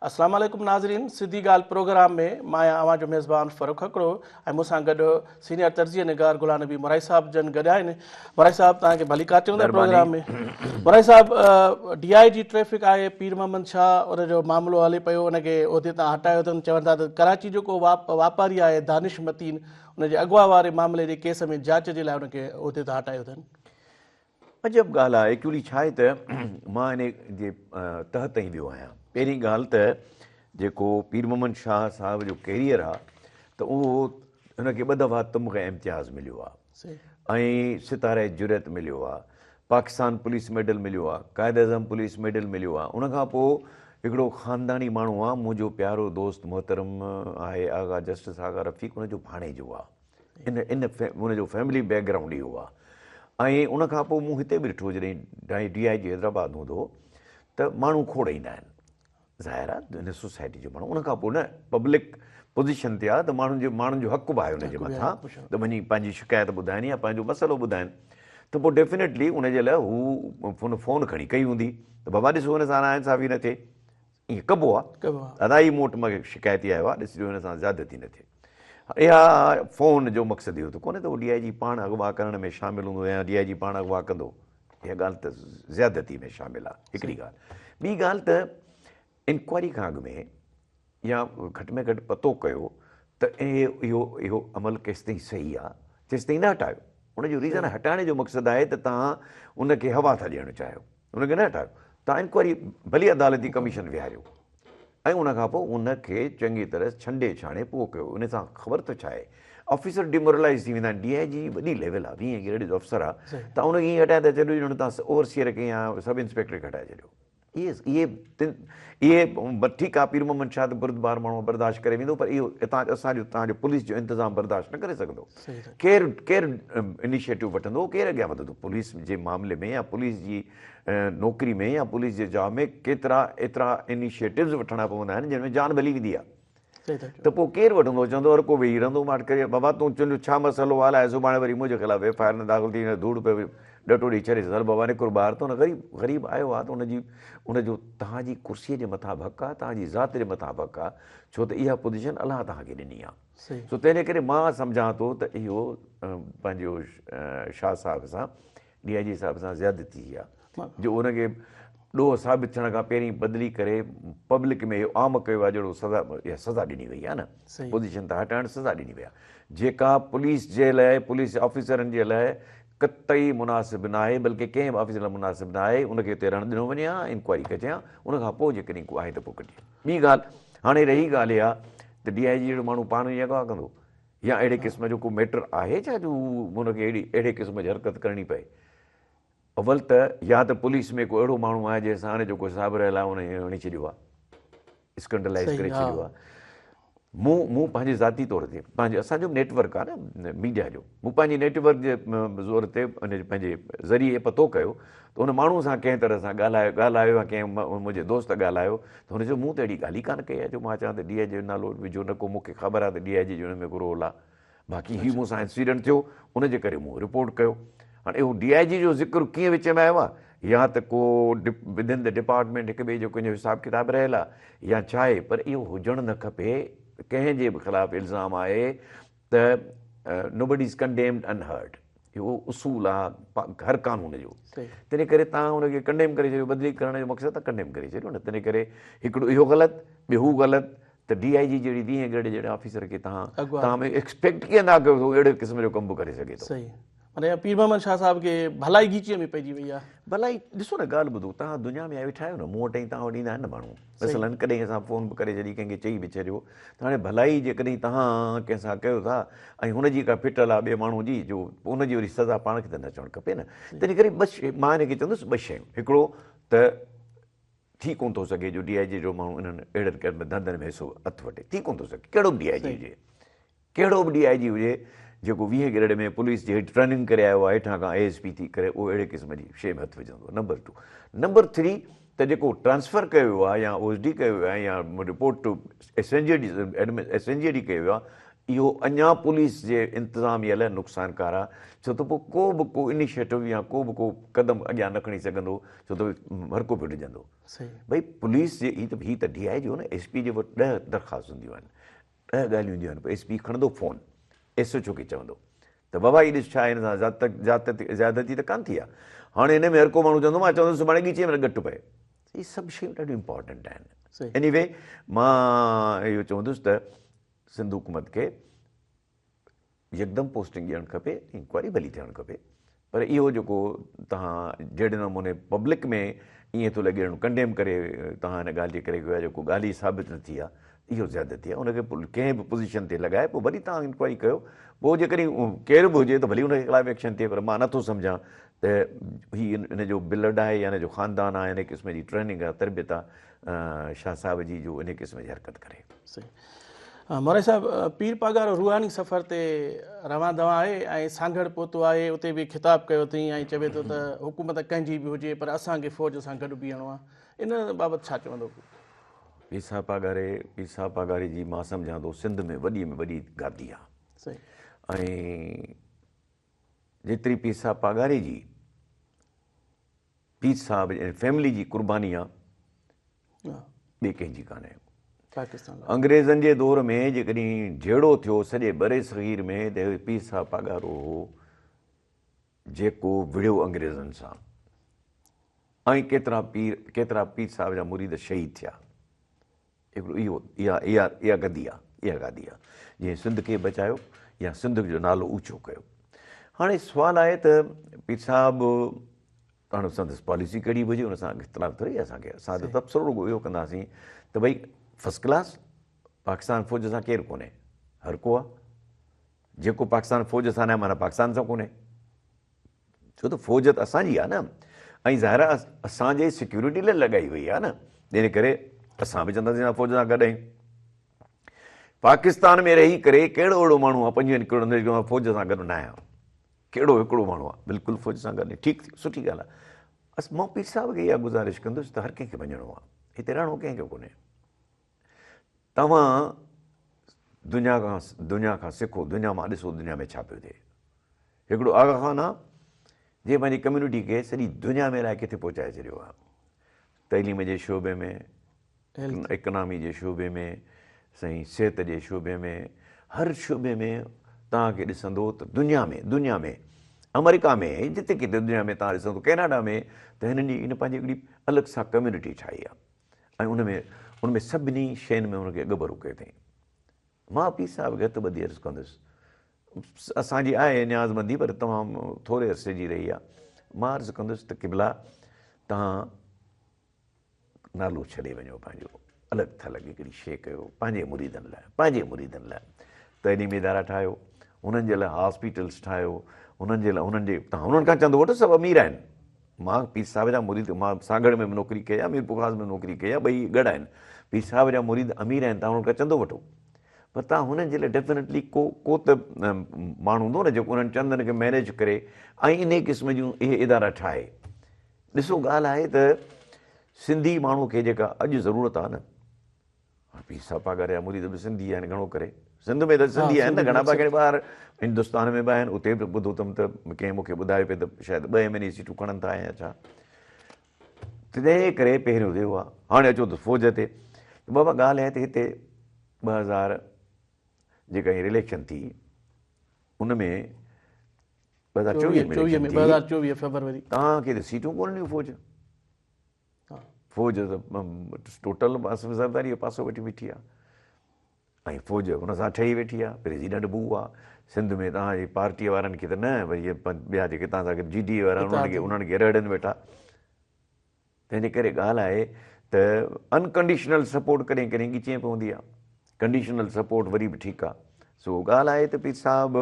اسلام عليڪم ناظرين سڌي ڳالهه پروگرام ۾ مان آهيان اوهان جو ميزبان فرخ هڪڙو ۽ مون سان گڏ سينيئر تجزيه نگار غلام نبي مورائي صاحب جن گڏ آهن. مورائي صاحب توهان کي ڀليڪار چون ٿا پروگرام ۾. مورائي صاحب ڊي I جي ٽريفڪ آهي پير محمد شاهه ان جو معاملو هلي پيو ان کي عهدي تان هٽايو اٿن چون ٿا ته ڪراچي جو ڪو واپاري آهي دانش متين ان جي اغوا واري معاملي جي ڪيس ۾ جاچ جي لاء ان کي عهدي تان هٽايو اٿن. عجب ڳالهه آهي ايڪچولي ڇا آهي ته مان ان جي تهه تائين ويو آهيان پهرين ڳالهه ته جيڪو پير محمد شاهه صاحب جو ڪيريئر آهي ته اهو هن کي ٻه دفعا تمغه امتياز مليو آهي ۽ ستاره جرئت مليو آهي پاڪستان پوليس ميڊل مليو آهي قائد اعظم پوليس ميڊل مليو آهي ان کان پوء هڪڙو خانداني ماڻهو آهي منهنجو پيارو دوست محترم آهي آغا جسٽس آغا رفيق ان جو ڀاڻيجو آهي ان ان ان جو فيملي بيڪ گرائونڊ اهو آهي ۽ ان کان پوء مون هتي به ڏٺو جڏهن ڊي I جي حيدرآباد هوندو هو ته ماڻهو کوڙ ايندا آهن ظاهر آهي ان سوسائٽي جو ماڻهو ان کان پوء نه پبلڪ پوزيشن تي آهي ته ماڻهن جو ماڻهن جو حق به آهي ان جي مٿان ته وڃي پنهنجي شڪايت ٻڌائن يا پنهنجو مسئلو ٻڌائن ته پوء ڊيفينيٽلي ان جي لاء هو فون کڻي ڪئي هوندي ته بابا ڏسو هن سان ناانصافي نه ٿئي ائين ڪبو آ ادا هي مون وٽ مون کي شڪايتي آيو آ ڏسجو هن سان زيادتي نه ٿئي اها فون جو مقصد اهو ته ڪونهي ته هو ڊي I جي پاڻ اغوا ڪرڻ ۾ شامل هوندو يا ڊي I جي پاڻ اغوا ڪندو اها ڳالهه ته زيادتي ۾ شامل آ هڪڙي ڳالهه ٻي ڳالهه ته انڪوائري کان اڳ ۾ يا گهٽ ۾ گهٽ پتو ڪيو ته اهو اهو عمل ڪيستائين صحيح آ تيستائين نه هٽايو ان جو ريزن هٽائڻ جو مقصد آهي ته توهان ان کي هوا ٿا ڏيڻ چاهيو ان کي نه هٽايو، توهان انڪوائري ڀلي عدالتي ڪميشن ويهاريو ۽ ان کان پوء ان کي چڱي طرح ڇنڊي ڇاڻي پوء ڪيو، ان سان خبر ته ڇا آهي آفيسر ڊيمورلائيز ٿي ويندا آهن، ڊي I جي وڏي ليول آهي، ويهين گريڊ جو افسر آهي، توهان ان کي ائين هٽائي ٿا ڇڏيو ڄڻ توهان اوورسيئر کي يا سب انسپيڪٽر کي هٽائي ڇڏيو. اهي اهي اهي ٺيڪ آهي پير محمد شاهه ته بردبار ماڻهو برداشت ڪري ويندو پر اهو هتان اسان جو تان جو پوليس جو انتظام برداشت نه ڪري سگهندو ڪير ڪير انيشيٽو وٺندو ڪير اڳيان وڌندو پوليس جي معاملي ۾ يا پوليس جي نوڪري ۾ يا پوليس جي جاب ۾ ڪيترا ايترا انيشيٽوز وٺڻا پوندا آهن جن ۾ جان ڀلي ويندي آهي ته پوء ڪير وٺندو؟ چوندو هر ڪو ويهي رهندو ماٺ ڪري، بابا تون تنهنجو ڇا مسئلو آ الائي سڀاڻي وري منهنجي خلاف ايف I R نه داخل ٿي نه ڌوڙ پئي ڏٽو ڏئي ڇڏيس هل بابا نڪر ٻاهر ته ان غريب غريب آيو آ ته ان جي ان جو توهان جي ڪرسي جي مٿان به حق آ توهان جي ذات جي مٿان به حق آ ڇو ته اها پوزيشن الله توهان کي ڏني آ سو تنهن جي ڪري مان سمجهان ٿو ته اهو پنهنجو شاهه صاحب سان ڊي I جي صاحب سان زيادتي ٿي آ جو ان کي ڏوهه ثابت ٿيڻ کان پهرين بدلي ڪري پبلڪ ۾ اهو عام ڪيو آ جهڙو سزا اها سزا ڏني وئي آ نه پوزيشن تان هٽائڻ سزا ڏني وئي آ جيڪا پوليس جي لاء پوليس آفيسرن جي لاء قطعي مناسب ناهي بلڪه ڪنهن به آفيسر لاء مناسب ناهي ان کي اتي رهڻ ڏنو وڃي ها انڪوائري ڪجي ها ان کان پوء جيڪڏهن ڪو آهي ته پوء ڪڍي ٻي ڳالهه هاڻي رهي ڳالهه اها ته ڊي I جي جهڙو ماڻهو پاڻ وڃي اغوا ڪندو يا اهڙي قسم جو ڪو ميٽر آهي ڇا جو هن کي اهڙي اهڙي قسم جي حرڪت ڪرڻي پئي؟ اول ته يا ته پوليس ۾ ڪو اهڙو ماڻهو آهي جنهن سان هن جو ڪو حساب رهيل آهي ان ائين هڻي ڇڏيو آهي اسڪنڊلائز ڪري ڇڏيو آهي مون مون پنهنجي ذاتي طور تي پنهنجي اسان جو نيٽ ورڪ آهي نه ميڊيا جو مون پنهنجي نيٽ ورڪ جي زور تي ان جي پنهنجي ذريعي پتو ڪيو ته ان ماڻهو سان ڪنهن طرح سان ڳالهايو ڳالهايو يا ڪنهن منهنجي دوست ڳالهايو ته هن چيو مون ته اهڙي ڳالهه ئي ڪانه ڪئي آهي جو مان چوان ته ڊي I جي جو نالو وجهو نه ڪو مون کي خبر آهي ته ڊي I جي جو ان ۾ ڪو رول آهي باقي هي مون سان انسيڊنٽ ٿيو ان جي ڪري مون رپورٽ ڪيو هاڻي اهو ڊي I جي جو ذڪر ڪيئن وچ ۾ آيو آهي يا ته ڪو ودن the department هڪ ٻئي جو ڪنهن جو حساب ڪتاب رهيل آهي يا ڇا آهي پر اهو هجڻ نه کپي ڪنهن جي به خلاف الزام آهي ته نوبڊي از ڪنڊيمڊ ان هرڊ اهو اصول آ هر قانون جو تنهن ڪري تان ان کي ڪنڊيم ڪري ڇڏيو بدلي ڪرڻ جو مقصد ته ڪنڊيم ڪري ڇڏيو نه تنهن ڪري هڪڙو اهو غلط ٻيو هو غلط ته ڊي I جي جهڙي ويهين گريڊ جهڙي آفيسر کي تان تان ۾ ايڪسپيڪٽ ڪيئن ٿا ڪيو اهڙي قسم جو ڪم به ڪري سگهي ٿو. صحيح معنيٰ پير محمد شاهه صاحب کي ڀلائي ڳيچيء ۾ پئجي وئي آ. ڀلائي ڏسو نه ڳالهه ٻڌو توهان دنيا ۾ ويٺا آهيو نه مون وٽ ۽ توهان وٽ ايندا آهن نه ماڻهو مثلاً ڪڏهن اسان فون به ڪري ڇڏي ڪنهن کي چئي به ڇڏيو ته هاڻي ڀلائي جيڪڏهن توهان ڪنهن سان ڪيو ٿا ۽ هن جي ڪا ڦٽل آ ٻئي ماڻهو جي جو ان جي وري سزا پاڻ کي ته نه اچڻ کپي نه تنهن ڪري ٻه مان هن کي چوندس ٻه شيون هڪڙو ته ٿي ڪونه ٿو سگهي جو ڊي I جي جو ماڻهو انهن اهڙن ڌنڌن ۾ حصو هٿ وٺي ٿي ڪونه ٿو سگهي ڪهڙو به ڊي I جي هجي ڪهڙو به ڊي I جي هجي جيڪو ويهين گريڊ ۾ پوليس جي هيٺ ٽريننگ ڪري آيو آهي هيٺان کان اي ايس پي ٿي ڪري اهو اهڙي قسم جي شيء ۾ هٿ وجهندو نمبر ٽو نمبر ٿري ته جيڪو ٽرانسفر ڪيو ويو آهي يا او ايس ڊي ڪيو ويو آهي يا report to S N G D S N G D ڪيو ويو آهي اهو اڃا پوليس جي انتظاميه لاء نقصانڪار آ ڇو ته پوء ڪو به ڪو انيشيٽو يا ڪو به ڪو قدم اڳيان نه کڻي سگهندو ڇو ته هر ڪو پيو ڊڄندو. ڀئي پوليس جي هي ته هي ته ڊي I جي هو نه ايس پي جي وٽ ڏهه درخواست هونديون آهن ڏهه ڳالهيون هونديون آهن پوء ايس پي کڻندو فون ايس ايڇ او کي چوندو ته بابا هي ڏس ڇا هن سان زيادتي ته ڪانه ٿي آ هاڻي هن ۾ هر ڪو ماڻهو چوندو مان چوندس سڀاڻي ڳچيء ۾ ڳٽ پئي هي سڀ شيون ڏاڍيون امپارٽنٽ آهن ايني وي مان اهو چوندس ته سنڌ حڪومت کي يڪدم پوسٽنگ ڏيڻ کپي انڪوائري ڀلي ٿيڻ کپي پر اهو جيڪو توهان جهڙي نموني پبلڪ ۾ ائين ٿو لڳي ڄڻ ڪنڊيم ڪري توهان هن ڳالهه جي ڪري ڪيو آهي جيڪو ڳالهه ئي ثابت نه ٿي آهي اهو زيادتي آهي ان کي ڪنهن به پوزيشن تي لڳائي پوء وري توهان انڪوائري ڪيو پوء جيڪڏهن ڪير به هجي ته ڀلي ان جي خلاف ايڪشن ٿئي پر مان نٿو سمجهان ته هي ان جو بلڊ آهي يا ان جو خاندان آهي ان قسم جي ٽريننگ آهي تربيت آهي شاهه صاحب جي جو ان قسم جي حرڪت ڪري. صحيح مولوي صاحب پير پاڳارو روحاني سفر تي روان دوان آهي ۽ سانگهڙ پهتو آهي اتي به خطاب ڪيو اٿئين ۽ چوي ٿو ته حڪومت ڪنهن جي به هجي پر اسان کي فوج سان گڏ بيهڻو آهي ان بابت ڇا چوندو؟ پير صاحب پاڳاري پير صاحب پاڳاري جي مان سمجهان ٿو سنڌ ۾ وڏي ۾ وڏي گادي آهي صحيح ۽ جيتري پير صاحب پاڳاري جي پير صاحب ۽ فيملي جي قرباني آ ٻي ڪنهن جي ڪانهي. انگريزن جي دور ۾ جيڪڏهن جهيڙو ٿيو سڄي برصغير ۾ ته پير صاحب پاڳارو هو جيڪو وڙهيو انگريزن سان ۽ ڪيترا پير ڪيترا پير صاحب جا مريد شهيد ٿيا. هڪڙو اهو اها اها اها گدي آ اها گادي آ جنهن سنڌ کي بچايو يا سنڌ جو نالو اوچو ڪيو. هاڻي سوال آهي ته پير صاحب هاڻي سندس پاليسي ڪهڙي به هجي ان سان اختلاف ٿوري اسان کي اسان ته تبصرو رڳو اهو ڪنداسين ته ڀئي فرسٽ ڪلاس پاڪستان فوج سان ڪير ڪونهي هر ڪو آ جيڪو پاڪستان فوج سان ناهي معنيٰ پاڪستان سان ڪونهي ڇو ته فوج ته اسان جي آهي نه ۽ ظاهر آهي اسان جي سيڪيورٽي لاء لڳائي وئي آهي نه ان ڪري اسان به چونداسين اسان فوج سان گڏ آهيون پاڪستان ۾ رهي ڪري ڪهڙو اهڙو ماڻهو آهي پنجويهن ڪروڙن جيڪو مان فوج سان گڏ نه آهيان ڪهڙو هڪڙو ماڻهو آهي بلڪل فوج سان گڏ ٺيڪ ٿي سٺي ڳالهه آهي بس مان پير صاحب کي اها گذارش ڪندس ته هر ڪنهن کي وڃڻو آهي هتي رهڻو ڪنهن کي ڪونهي توهان دنيا کان دنيا کان سکو دنيا مان ڏسو دنيا ۾ ڇا پيو ٿئي هڪڙو آغا خان آ جنهن پنهنجي ڪميونٽي کي سڄي دنيا ۾ الائي ڪٿي پهچائي ڇڏيو آ تعليم جي شعبي ۾ اڪنامي جي شعبي ۾ سائين صحت جي شعبي ۾ هر شعبي ۾ توهان کي ڏسندو ته دنيا ۾ دنيا ۾ آمريڪا ۾ جتي ڪٿي دنيا ۾ توهان ڏسندو ڪيناڊا ۾ ته هنن جي هن پنهنجي هڪڙي الڳ سان ڪميونٽي ٺاهي آ ۽ ان ۾ ان ۾ سڀني شين ۾ ان کي اڳڀرو ڪيو اٿائين. مان پير صاحب کي هٿ ٻڌي عرض ڪندس، اسان جي آهي نيازمندي پر تمام ٿوري عرصي جي رهي آهي. مان عرض ڪندس ته قبلا توهان نالو ڇڏي وڃو پنهنجو، الڳ ٿلڳ هڪڙي شيء ڪيو پنهنجي مريدن لاء، پنهنجي مريدن لاء تعليمي ادارا ٺاهيو، انهن جي لاء هاسپيٽلس ٺاهيو، انهن جي لاء انهن جي توهان انهن کان چندو وٺو سڀ امير آهن. مان پير صاحب جا مريد مان سانگهڙ ۾ به نوڪري ڪئي آهي ميرپورخاص ۾ به نوڪري ڪئي آهي ٻئي ڳڙهه آهن پير صاحب جا مريد امير آهن توهان انهن کان چندو وٺو پر توهان هنن جي لاء ڊيفنيٽلي ڪو ڪو ته ماڻهو هوندو نه جيڪو انهن چندن کي مينيج ڪري ۽ انهي قسم جون اهي ادارا ٺاهي ڏسو ڳالهه آهي ته سنڌي ماڻهو کي جيڪا اڄ ضرورت آهي نه پير صاحب پاڳاري جا مريد به سنڌي آهن گهڻو ڪري سنڌ ۾ ته سنڌي آهن نه گهڻا باقي ٻاهر هندستان ۾ به آهن اتي به ٻڌو اٿم ته ڪنهن مون کي ٻڌايو پئي ته شايد ٻه ايم اين اي سيٽون کڻن ٿا يا ڇا تنهن ڪري پهريون ٿيو آهي هاڻي اچو ته فوج تي بابا ڳالهه آهي ته هتي 2000 جيڪا هينئر اليڪشن ٿي ان ۾ 2024 ۾ 2024 فيبروري توهان کي ته سيٽون ڪونه ڏنيون فوج فوج ته ٽوٽل آصف زرداري جو پاسو وٺي بيٺي آ ۽ فوج ان سان ٺهي ويٺي آ پريزيڊنٽ به اهو آ سنڌ ۾ توهان جي پارٽي وارن کي ته نه وري ٻيا جيڪي توهان سان گڏ جي ڊي اي وارا انهن کي انهن کي رهڙن ويٺا تنهن جي ڪري ڳالهه آهي ته انڪنڊيشنل سپورٽ ڪڏهن ڪڏهن ڳچيء پوندي آ ڪنڊيشنل سپورٽ وري به ٺيڪ آ سو ڳالهه آهي ته پير صاحب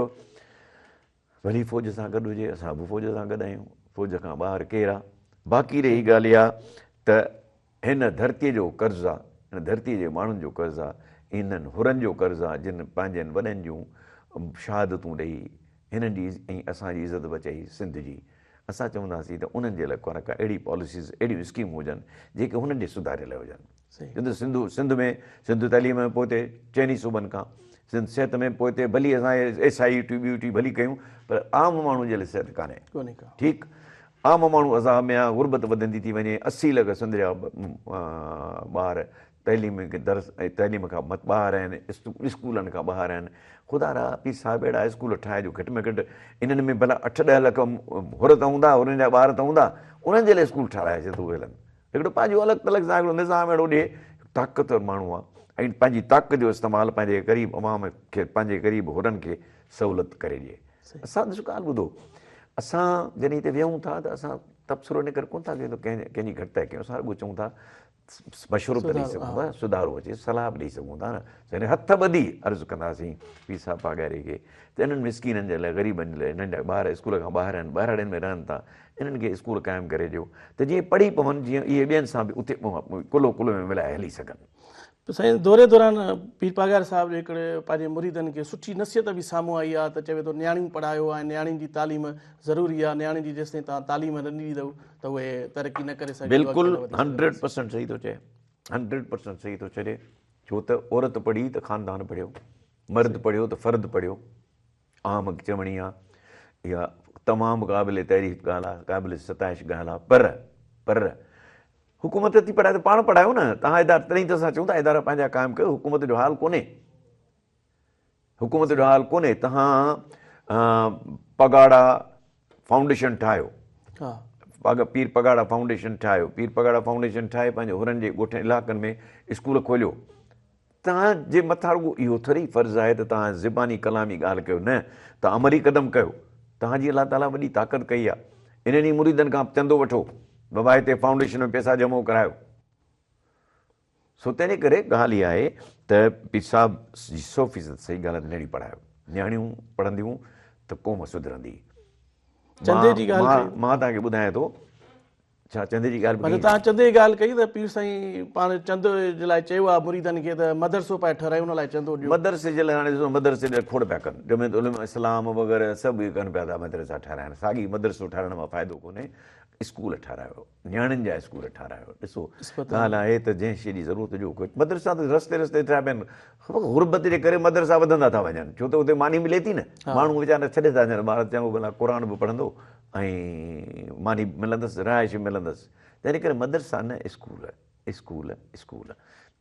ڀلي فوج سان گڏ هجي، اسان به فوج سان گڏ آهيون، فوج کان ٻاهر ڪير آ؟ باقي رهي ڳالهه اها ته هن ڌرتيء جو قرض آ، هن ڌرتيء جي ماڻهن جو قرض آ، انهن حرن جو قرض آ، جن پنهنجن وڏن جون شهادتون ڏئي هنن جي ۽ اسان جي عزت بچائي سنڌ جي. اسان چونداسين ته انهن جي لاء ڪا نه ڪا اهڙي پاليسيز، اهڙيون اسڪيمون هجن، جيڪي هنن جي سڌاري لاء هجن. ڇو ته سنڌو سنڌ ۾ سنڌ تعليم ۾ پوئتي چئني صوبن کان سنڌ صحت ۾ پوئتي ڀلي اسان ايس I ٽي بي ٽي ڀلي ڪيون پر عام ماڻهو جي لاء صحت ڪانهي ٺيڪ عام ماڻهو عذاب ۾ آ غربت وڌندي ٿي وڃي 80 لک سنڌ جا ٻار تعليم کي درس ۽ تعليم کان ٻاهر آهن اسڪولن کان ٻاهر آهن خدا را پير صاحب اهڙا اسڪول ٺاهي جو گهٽ ۾ گهٽ انهن ۾ ڀلا 8 10 لک حر ته هوندا حرن جا ٻار ته هوندا انهن جي لاء اسڪول ٺاراهي ڇڏ ٿو هلن هڪڙو پنهنجو الڳ تلڳ سان هڪڙو نظام اهڙو ڏي طاقتور ماڻهو آ ۽ پنهنجي طاقت جو استعمال پنهنجي غريب عوام کي پنهنجي غريب حرن کي سهولت ڪري ڏي اسان ڏسو ڳالهه ٻڌو اسان جڏهن هتي ويهون ٿا ته اسان تبصرو ان ڪري ڪونه ٿا ڪيون ته ڪنهن جي گهٽتائي ڪيون اسان رڳو چئون ٿا مشورو به ته ڏئي سگهون ٿا سڌارو اچي صلاح به ڏئي سگهون ٿا نه يعني هٿ ٻڌي عرض ڪنداسين پير صاحب پاڳاري کي ته انهن مسڪينن جي لاء غريبن جي لاء ننڍا ٻار اسڪول کان ٻاهر آهن ٻهراڙين ۾ رهن ٿا انهن کي اسڪول قائم ڪري ڏيو ته جيئن پڙهي پون جيئن اهي ٻين سان به اتي ڪلهو ڪلهي ۾ ملائي هلي سگهن. سائين دوري دوران پير پاڳاري صاحب جو هڪڙي پنهنجي مريدن کي سٺي نصيحت به سامهون آئي آهي ته چوي ٿو نياڻيون پڙهايو ۽ نياڻين جي تعليم ضروري آهي نياڻين جي جيستائين توهان تعليم نه ڏيندؤ ته اهي ترقي نه ڪري سگهنديون بلڪل 100% صحيح ٿو چئي 100% صحيح ٿو چئي ڇو ته عورت پڙهي ته خاندان پڙهيو مرد پڙهيو ته فرد پڙهيو عام چوڻي آ اها تمام قابل تعريف ڳالهه آ قابل ستائش ڳالهه آ پر پر حڪومت ٿي پڙهائي ته پاڻ پڙهايو نه توهان ادارا تڏهن ته اسان چئون ٿا ادارا پنهنجا قائم ڪيو حڪومت جو حال ڪونهي حڪومت جو حال ڪونهي توهان پگاڙا فائونڊيشن ٺاهيو پير پگاڙا فائونڊيشن ٺاهيو پير پگاڙا فائونڊيشن ٺاهي پنهنجي حرن جي ڳوٺن علائقن ۾ اسڪول کوليو توهان جي مٿان رڳو اهو ٿوري فرض آهي ته توهان زباني ڪلامي ڳالهه ڪيو، نه ته عملي قدم ڪيو. توهان جي الله تعاليٰ وڏي طاقت ڪئي آهي. انهن ئي مريدن کان چندو وٺو، بابا هتي فائونڊيشن ۾ پئسا جمع ڪرايو. سو تنهنجي ڪري ڳالهه اها آهي ته پير صاحب جي سو فيصد صحيح ڳالهه آهي ته نياڻيون پڙهايو. نياڻيون پڙهنديون ته قوم سڌرندي. چندي جي ڳالهه ڪئي. مان توهان کي ٻڌايان ٿو. ڇا چندي جي ڳالهه به ڪئي؟ توهان چندي جي ڳالهه ڪئي ته پير سائين پاڻ چندي جي لاء چيو آهي مريدن کي ته مدرسو پائي ٺهرايو ان لاء چندو ڏيو. مدرسي جي لاء هاڻي ڏسو مدرسي جا کوڙ پيا ڪن جمعيت علماء اسلام وغيره سڀ اهي ڪن پيا ٿا مدرسا ٺهرائڻ ساڳي مدرسو ٺهرائڻ مان فائدو ڪونهي اسڪول ٺهرايو نياڻين جا اسڪول ٺهرايو ڏسو ڳالهه آهي ته جنهن شيء جي ضرورت هجي اهو مدرسا ته رستي رستي ٺهيا پيا آهن غربت جي ڪري مدرسا وڌندا ٿا وڃن ڇو ته اتي ماني ملي ٿي نه ماڻهو ويچارا ڇڏي ٿا وڃن ٻار چڱو ڀلا قرآن به پڙهندو ۽ ماني به ملندس رهائش به ملندس تنهن ڪري مدرسا نه اسڪول اسڪول اسڪول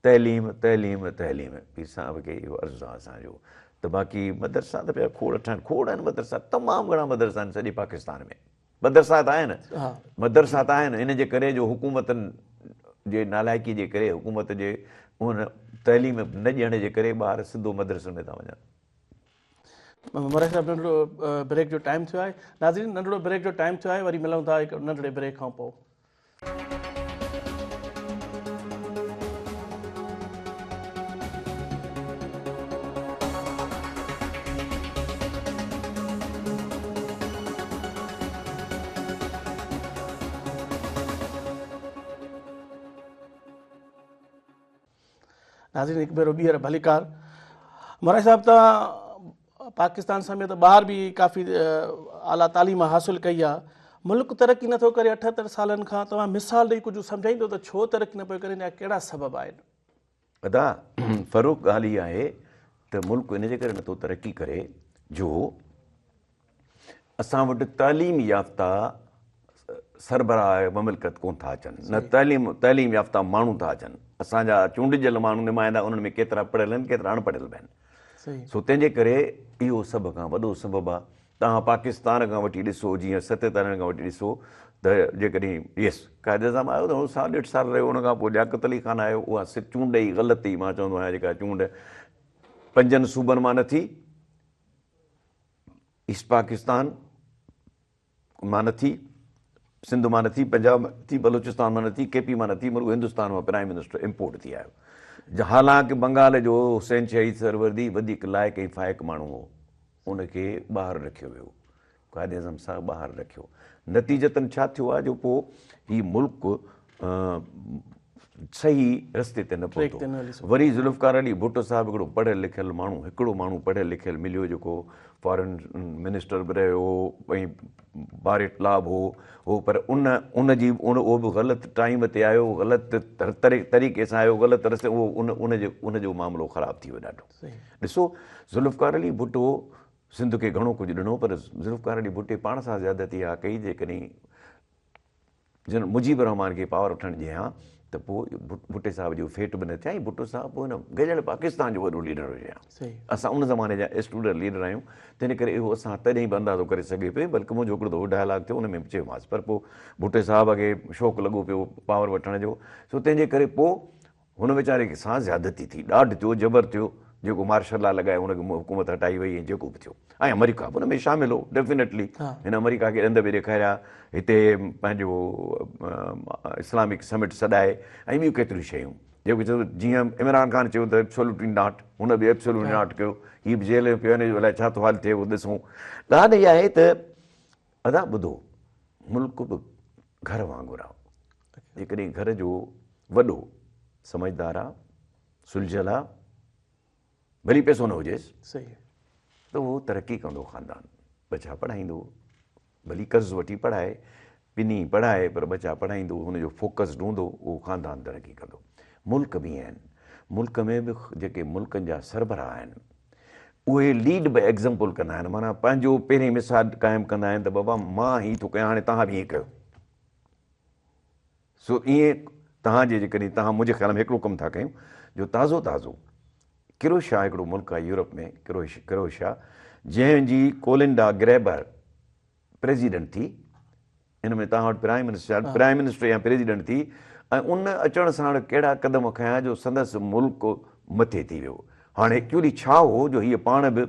تعليم تعليم تعليم پير صاحب کي اهو عرض آهي اسان جو ته باقي مدرسا ته پيا کوڙ ٺهن کوڙ آهن مدرسا تمام گهڻا مدرسا آهن سڄي پاڪستان ۾ مدرسا ته آهن مدرسا ته آهن ان جي ڪري جو حڪومتن جي نالائقي جي ڪري حڪومت جي ان تعليم نه ڏيڻ جي ڪري ٻار سڌو مدرسن ۾ ٿا وڃن. مبارڪ صاحب ننڍڙو بريڪ جو ٽائيم ٿيو آهي ناظرين ننڍڙو بريڪ جو ٽائيم ٿيو آهي وري ملون ٿا هڪ ننڍڙي بريڪ کان پوء. ناظرين هڪ ڀيرو ٻيهر ڀليڪار مورائي صاحب توهان پاڪستان سميت ٻاهر به ڪافي اعليٰ تعليم حاصل ڪئي آهي ملڪ ترقي نٿو ڪري 78 سالن کان توهان مثال ڏئي ڪجهه سمجهائيندو ته ڇو ترقي نه پيو ڪري ان جا ڪهڙا سبب آهن؟ ادا فرخ ڳالهه هي آهي ته ملڪ ان جي ڪري نٿو ترقي ڪري جو اسان وٽ تعليم يافته سربراهه مملڪت ڪون ٿا اچن نه تعليم تعليم يافته ماڻهو ٿا اچن اسان جا چونڊجيل ماڻهو نمائندا انهن ۾ ڪيترا پڙهيل آهن ڪيترا اڻ پڙهيل به آهن سو تنهن جي ڪري اهو سڀ کان وڏو سبب آهي توهان پاڪستان کان وٺي ڏسو جيئن ستيتاليهن کان وٺي ڏسو ته جيڪڏهن يس قائد اعظم آيو ته سال ڏيڍ سال رهيو ان کان پوء لياقت علي خان آيو اها چونڊ ئي غلط ئي مان چوندو آهيان جيڪا چونڊ پنجن صوبن مان نه ٿي ايسٽ پاڪستان مان نه ٿي، سنڌ مان نه ٿي، پنجاب مان نه ٿي، بلوچستان مان نه ٿي، ڪي پي مان نه ٿي، مرڳو هندستان مان پرائم منسٽر امپورٽ ٿي آيو. حالانڪ بنگال جو حسين شهيد سهروردي وڌيڪ لائق ۽ فائق ماڻهو هو، ان کي ٻاهر رکيو ويو. قائد اعظم صاحب ٻاهر رکيو. نتيجتن ڇا ٿيو آهي جو پوء هي ملڪ صحيح رستي تي نه پهتو. وري ذوالفقار علي ڀٽو صاحب هڪڙو پڙهيل لکيل ماڻهو، هڪڙو ماڻهو پڙهيل لکيل مليو جيڪو فارن منسٽر به رهيو هو ۽ بار ايٽ لا به هو هو پر ان ان جي ان اهو به غلط ٽائيم تي آيو غلط طريقي سان آيو غلط رستي اهو ان ان جو ان جو معاملو خراب ٿي ويو ڏاڍو. ڏسو ذوالفقار علي ڀٽو سنڌ کي گهڻو ڪجهه ڏنو پر ذوالفقار علي ڀٽي پاڻ سان زيادتي اها ڪئي جيڪڏهن جنرل مجيب الرحمان کي پاور وٺڻ ڏئي ها ته پوء ڀٽي صاحب جو فيٽ به نه ٿئي ها ۽ ڀٽو صاحب پوء هن گڏيل پاڪستان جو وڏو ليڊر هجي ها. اسان ان زماني جا اسٽوڊنٽ ليڊر آهيون تنهن ڪري اهو اسان تڏهن به اندازو ڪري سگهي پئي بلڪه منهنجو هڪڙو دفعو ڊائلاگ ٿيو ان ۾ به چيومانس پر پوء ڀٽي صاحب کي شوق لڳو پيو پاور وٺڻ جو سو تنهن جي ڪري پوء هن ويچاري سان زيادتي ٿي، ڏاڍ ٿيو، جبر ٿيو، جيڪو مارشل لا لڳائي هن کي حڪومت هٽائي وئي ۽ جيڪو به ٿيو ۽ آمريڪا به ان ۾ شامل هو ڊيفينيٽلي هن آمريڪا کي ڏند به ڏيکاريا هتي پنهنجو اسلامڪ سمٽ سڏائي ۽ ٻيون ڪيتريون شيون جيڪو چيو جيئن عمران خان چيو ته ايبسولوٽلي not هن به ايبسولوٽلي not ڪيو هي به جيل ۾ پيو هن جو الائي ڇا ٿو حال ٿئي اهو ڏسون ڳالهه اها آهي ته ادا ٻڌو ملڪ به گهر وانگر آهي جيڪڏهن گهر جو وڏو سمجهدار آ، سلجهيل آ، ڀلي پئسو نه هجيس ته اهو ترقي ڪندو خاندان، ٻچا پڙهائيندو، ڀلي قرض وٺي پڙهائي، پني پڙهائي پر ٻچا پڙهائيندو، هن جو فوڪسڊ هوندو، اهو خاندان ترقي ڪندو. ملڪ به ائين آهن، ملڪ ۾ به جيڪي ملڪن جا سربراهه آهن، اهي ليڊ باء ايگزامپل ڪندا آهن، معنيٰ پنهنجو پهرين مثال قائم ڪندا آهن ته بابا مان هي ٿو ڪيان هاڻي توهان به ائين ڪيو. سو ائين توهان جي جيڪڏهن توهان منهنجي خيال ۾ هڪڙو ڪم ٿا ڪيون جو تازو تازو ڪروشيا هڪڙو ملڪ آهي يورپ ۾ ڪروشيا جنهن جي ڪولنڊا گريبر پريزيڊنٽ ٿي ان ۾ توهان وٽ پرائم منسٽر پرائم منسٽر يا پريزيڊنٽ ٿي ۽ ان اچڻ ساڻ ڪهڙا قدم کنيا جو سندس ملڪ مٿي ٿي ويو هاڻي ايڪچولي ڇا هو جو هيء پاڻ به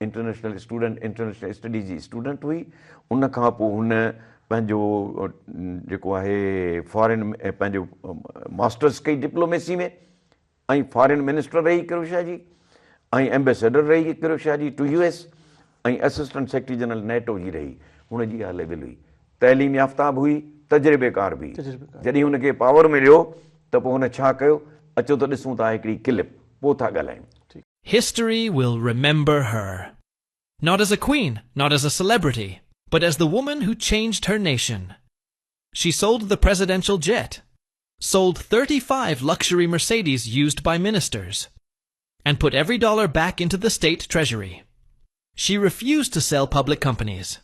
انٽرنيشنل اسٽوڊنٽ انٽرنيشنل اسٽڊيز جي اسٽوڊنٽ هئي ان کان پوء هن پنهنجو جيڪو آهي فارين پنهنجو ماسٽرس ڪئي ڊپلوميسي ۾ ۽ فارين منسٽر رهي ڪروشيا جي ۽ ايمبيسيڊر رهي ڪروشيا جي to U S ۽ assistant secretary general NATO جي رهي هن جي اها ليول هئي تعليم يافته به هئي تجربيڪار به هئي جڏهن هن کي پاور مليو ته پوء هن ڇا ڪيو اچو ته ڏسون ٿا هڪڙي ڪلپ پوء ٿا ڳالهايون. History will remember her. Not as a queen, not as a celebrity, but as the woman who changed her nation. She sold the presidential jet, sold 35 luxury Mercedes used by ministers, and put every dollar back into the state treasury. She refused to sell public companies.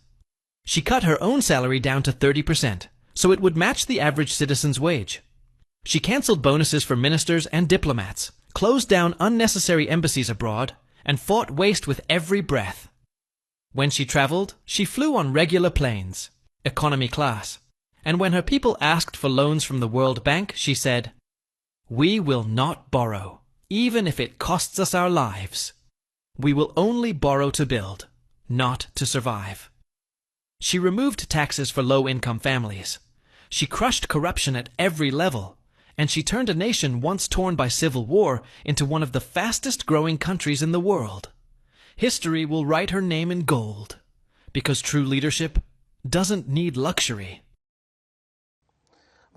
She cut her own salary down to 30%, so it would match the average citizen's wage. She canceled bonuses for ministers and diplomats, closed down unnecessary embassies abroad, and fought waste with every breath. When she traveled, she flew on regular planes, economy class. And when her people asked for loans from the World Bank, she said, We will not borrow, even if it costs us our lives. We will only borrow to build, not to survive. She removed taxes for low-income families. She crushed corruption at every level, and she turned a nation once torn by civil war into one of the fastest growing countries in the world. History will write her name in gold, because true leadership doesn't need luxury.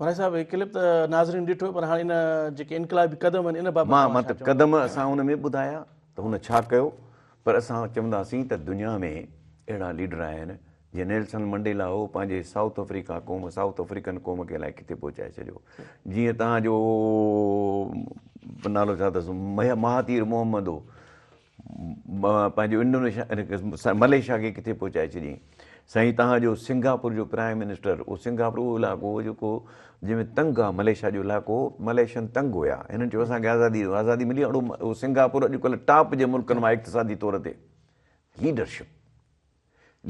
Morai صاحب هي clip ته ناظرين ڏٺو پر هاڻي ان جيڪي انقلابي قدم آهن ان بابت مان مطلب قدم اسان ان ۾ ٻڌايا ته هن ڇا ڪيو پر اسان چونداسين ته دنيا ۾ اهڙا ليڊر آهن جيئن نيلسن منڊيلا هو پنهنجي سائوٿ آفريڪا قوم سائوٿ آفريڪن قوم کي الائي ڪٿي پهچائي ڇڏيو جيئن تهان جو نالو ڇا اٿس مهاتير محمد هو پنهنجو انڊونيشيا ملائيشيا کي ڪٿي پهچائي ڇڏيائين. سائين توهان جو سنگاپور جو پرائم منسٽر اهو سنگاپور اهو علائقو هو جيڪو جنهن ۾ تنگ آ ملائيشيا جو علائقو هو ملائيشين تنگ هيا هنن چيو اسان کي آزادي ڏيو آزادي ملي اهڙو اهو سنگاپور اڄڪلهه ٽاپ جي ملڪن مان اقتصادي طور تي ليڊرشپ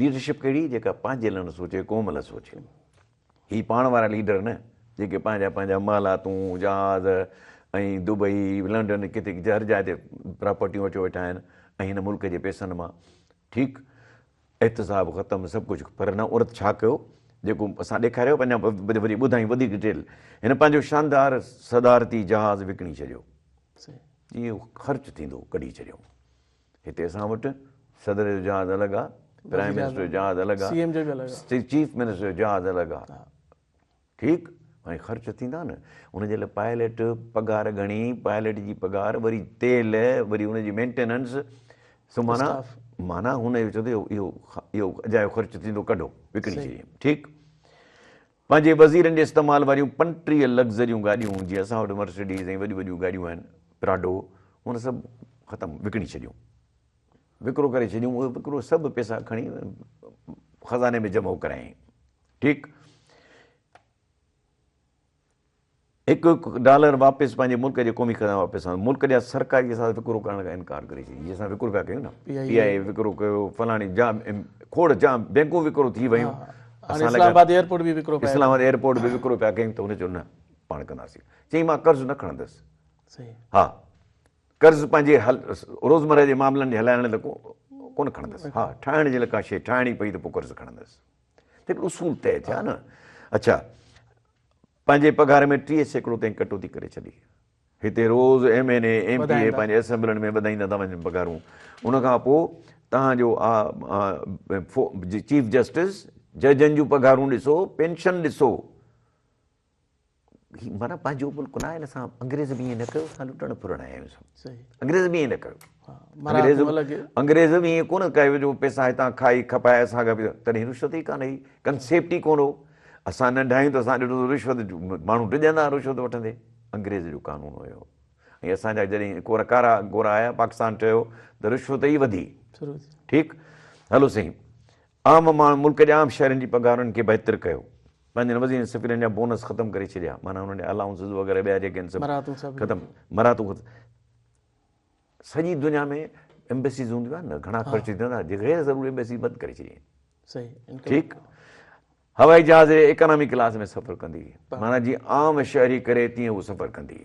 ليڊرشپ ڪهڙي جيڪا پنهنجي لاء نه سوچي قوم لاء سوچي. هي پاڻ وارا ليڊر نه جيڪي پنهنجا پنهنجا محلاتون، جهاز ۽ دبئي، لنڊن ڪٿي هر جاء تي پراپرٽيون وٺيو ويٺا آهن ۽ هن ملڪ جي پئسن مان ٺيڪ احتساب ختم سڀ ڪجهه پر نه عورت ڇا ڪيو جيڪو اسان ڏيکاريو اڃا وري ٻڌايون وڌيڪ ڊيٽيل هن پنهنجو شاندار صدارتي جهاز وڪڻي ڇڏيو جيئن خرچ ٿيندو ڪڍي ڇڏيو. هتي اسان وٽ صدر جو جهاز الڳ آ، پرائم منسٽر جو جهاز الڳ آ، چيف منسٽر جو جهاز الڳ آ. ٺيڪ ۽ خرچ ٿيندا نه ان جي لاء پائليٽ پگهار گهڻي پائليٽ جي پگهار وري تيل وري ان جي مينٽيننس سو معنيٰ معنيٰ هن اهو چيو ته اهو اهو اجايو خرچ ٿيندو ڪڍو وڪڻي ڇڏيائين ٺيڪ پنهنجي وزيرن جي استعمال واريون 35 لگزريون گاڏيون جيئن اسان وٽ مرسڊيز ۽ وڏيون وڏيون گاڏيون آهن پراڊو ان سڀ ختم وڪڻي ڇڏيون وڪرو ڪري ڇڏيون اهي وڪرو سڀ پيسا کڻي خزاني ۾ جمع ڪرايائين ٺيڪ هڪ هڪ ڊالر واپس پنهنجي ملڪ جي قومي خزاني واپس آندو. ملڪ جا سرڪاري اثاثا وڪرو ڪرڻ کان انڪار ڪري ڇڏي. جيئن اسان وڪرو پيا ڪيون نه پي آء اي وڪرو ڪيو فلاڻي جام کوڙ جام بينڪون وڪرو ٿي ويون. اسان اسلام آباد ايئرپورٽ به وڪرو پيا اسلام آباد ايئرپورٽ به وڪرو پيا ڪيون ته هن چيو نه پاڻ ڪنداسين. چيائين مان قرض نه کڻندس. ها قرض پنهنجي روزمره جي معاملن جي هلائڻ لاء ڪونه کڻندس. ها ٺاهڻ جي لاء ڪا شيء ٺاهڻي پئي ته پوء قرض کڻندس. ته هڪڙو اصول طئي ٿيا نه. اڇا پنهنجي پگهار ۾ 30% تائين ڪٽوتي ڪري ڇڏي. هتي روز M N A, M P A پنهنجي اسيمبلين ۾ وڌائيندا ٿا وڃن پگهارون. ان کان پوء توهان جو چيف جسٽس، ججن جون پگهارون ڏسو، پينشن ڏسو. هي معنيٰ پنهنجو ملڪ نه آهي اسان انگريز به ائين نه ڪيو اسان لٽڻ ڦرڻ آيا آهيون سڀ انگريز به ائين نه ڪيو انگريز انگريز به ائين ڪونه ڪيو جو پيسا هتان کائي کپائي اسان کان تڏهن رشوت ئي ڪانه هئي ڪنسيپٽ ئي ڪونه هو اسان ننڍا آهيون ته اسان ڏٺو ته رشوت ماڻهو ڊڄندا رشوت وٺندي انگريز جو قانون هيو ۽ اسان جا جڏهن ڪورا ڪارا گورا آيا پاڪستان ٺهيو ته رشوت ئي وڌي ٺيڪ هلو سائين عام ماڻهن ملڪ جي عام شهرين جي پگهارن کي بهتر ڪيو. پنهنجن وزيرن سفيرن جا بونس ختم ڪري ڇڏيا معنيٰ انهن جا الائونسز وغيره ٻيا جيڪي آهن سڀ ختم مراعتون ختم سڄي دنيا ۾ ايمبيسيز هونديون آهن نه گهڻا خرچ ٿيندا جي غير ضروري ايمبيسي بند ڪري ڇڏي آهن ٺيڪ هوائي جهاز جي اڪانامي ڪلاس ۾ سفر ڪندي معنيٰ جيئن عام شهري ڪري تيئن هو سفر ڪندي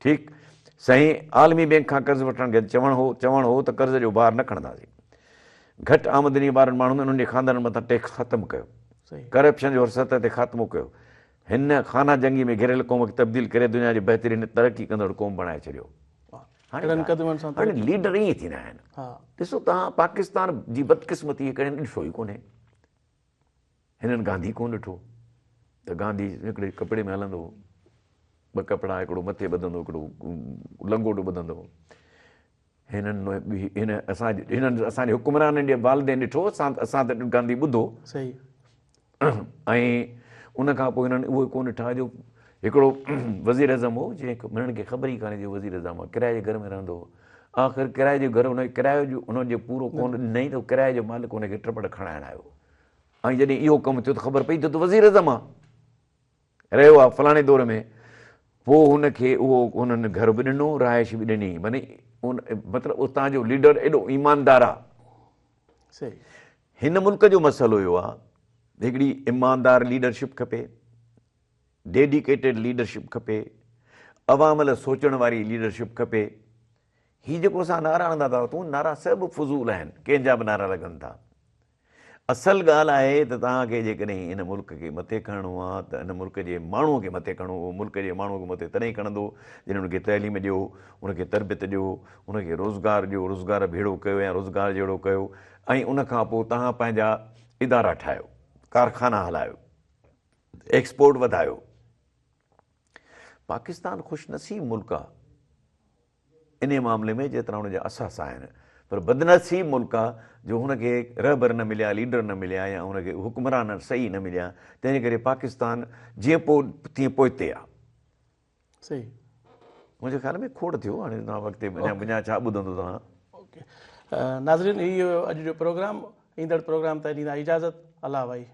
ٺيڪ سائين عالمي بينڪ کان قرض وٺڻ کي چوڻ هو چوڻ هو ته قرض جو بار نه کڻنداسين گهٽ آمدني وارن ماڻهن انهن جي خاندانن مٿان ٽيڪس ختم ڪيو ڪرپشن جو هر سطح تي خاتمو ڪيو هن خانه جنگي ۾ گهريل قوم کي تبديل ڪري دنيا جي بهترين ترقي ڪندڙ قوم بڻائي ڇڏيو هاڻي ليڊر ائين ٿيندا آهن ڏسو توهان پاڪستان جي بدقسمتي ڪڏهن ڏٺو ئي ڪونهي هنن گانڌي ڪونه ڏٺو ته گانڌي هڪڙي ڪپڙي ۾ هلندو هو، ٻه ڪپڙا هڪڙو مٿي ٻڌندو هڪڙو لنگوٽو ٻڌندو هو. هنن هن اسان هنن اسان جي حڪمرانن جي والدين ڏٺو اسان اسان ته گانڌي ٻڌو صحيح ۽ ان کان پوء هنن اهو ڪونه ڏٺا جو هڪڙو وزير اعظم هو جنهن هنن کي خبر ئي ڪانهي جو وزير اعظم آهي ڪرائي جي گهر ۾ رهندو هو آخر ڪرائي جو گهر ان ڪرايو جو ان جو پورو ڪونه ڏنائين ته ڪرائي جو مالڪ ان کي ٽپڙ کڻائڻ آيو ۽ جڏهن اهو ڪم ٿيو ته خبر پئي ته وزير اعظم آ رهيو آ فلاڻي دور ۾ پوء هن کي اهو هنن گهر به ڏنو رهائش به ڏني معني ان مطلب اتان جو ليڊر ايڏو ايماندار آ هن ملڪ جو مسئلو اهو آ هڪڙي ايماندار ليڊرشپ کپي ڊيڊيڪيٽيڊ ليڊرشپ کپي، عوام لاء سوچڻ واري ليڊرشپ کپي. هي جيڪو اسان نعرا هڻندا ٿا وتون، نعرا سڀ فضول آهن، ڪنهن جا به نعرا لڳن ٿا. اصل ڳالهه آهي ته توهان کي جيڪڏهن هن ملڪ کي مٿي کڻڻو آهي ته هن ملڪ جي ماڻهوء کي مٿي کڻو، اهو ملڪ جي ماڻهوء کي مٿي تڏهن کڻندو جڏهن ان کي تعليم ڏيو، ان کي تربيت ڏيو، ان کي روزگار ڏيو، روزگار ڀيڙو ڪيو يا روزگار جهڙو ڪيو ۽ ان کان پوء توهان پنهنجا ادارا ٺاهيو، ڪارخانا هلايو. ايڪسپورٽ وڌايو. پاڪستان خوش نصيب ملڪ آ انهي معاملي ۾ جيترا ان جا اثاثا آهن پر بدنصيب ملڪ آ جو هن کي رهبر نه مليا ليڊر نه مليا يا هن کي حڪمران صحيح نه مليا تنهن ڪري پاڪستان جيئن پوء تيئن پوئتي آ. صحيح. منهنجي خيال ۾ کوڙ ٿيو هاڻي توهان اڳتي اڃا اڃا ڇا ٻڌندو توهان. اوڪي ناظرين هي هيو اڄ جو پروگرام ايندڙ پروگرام تائين ڏيندا اجازت الله وائي.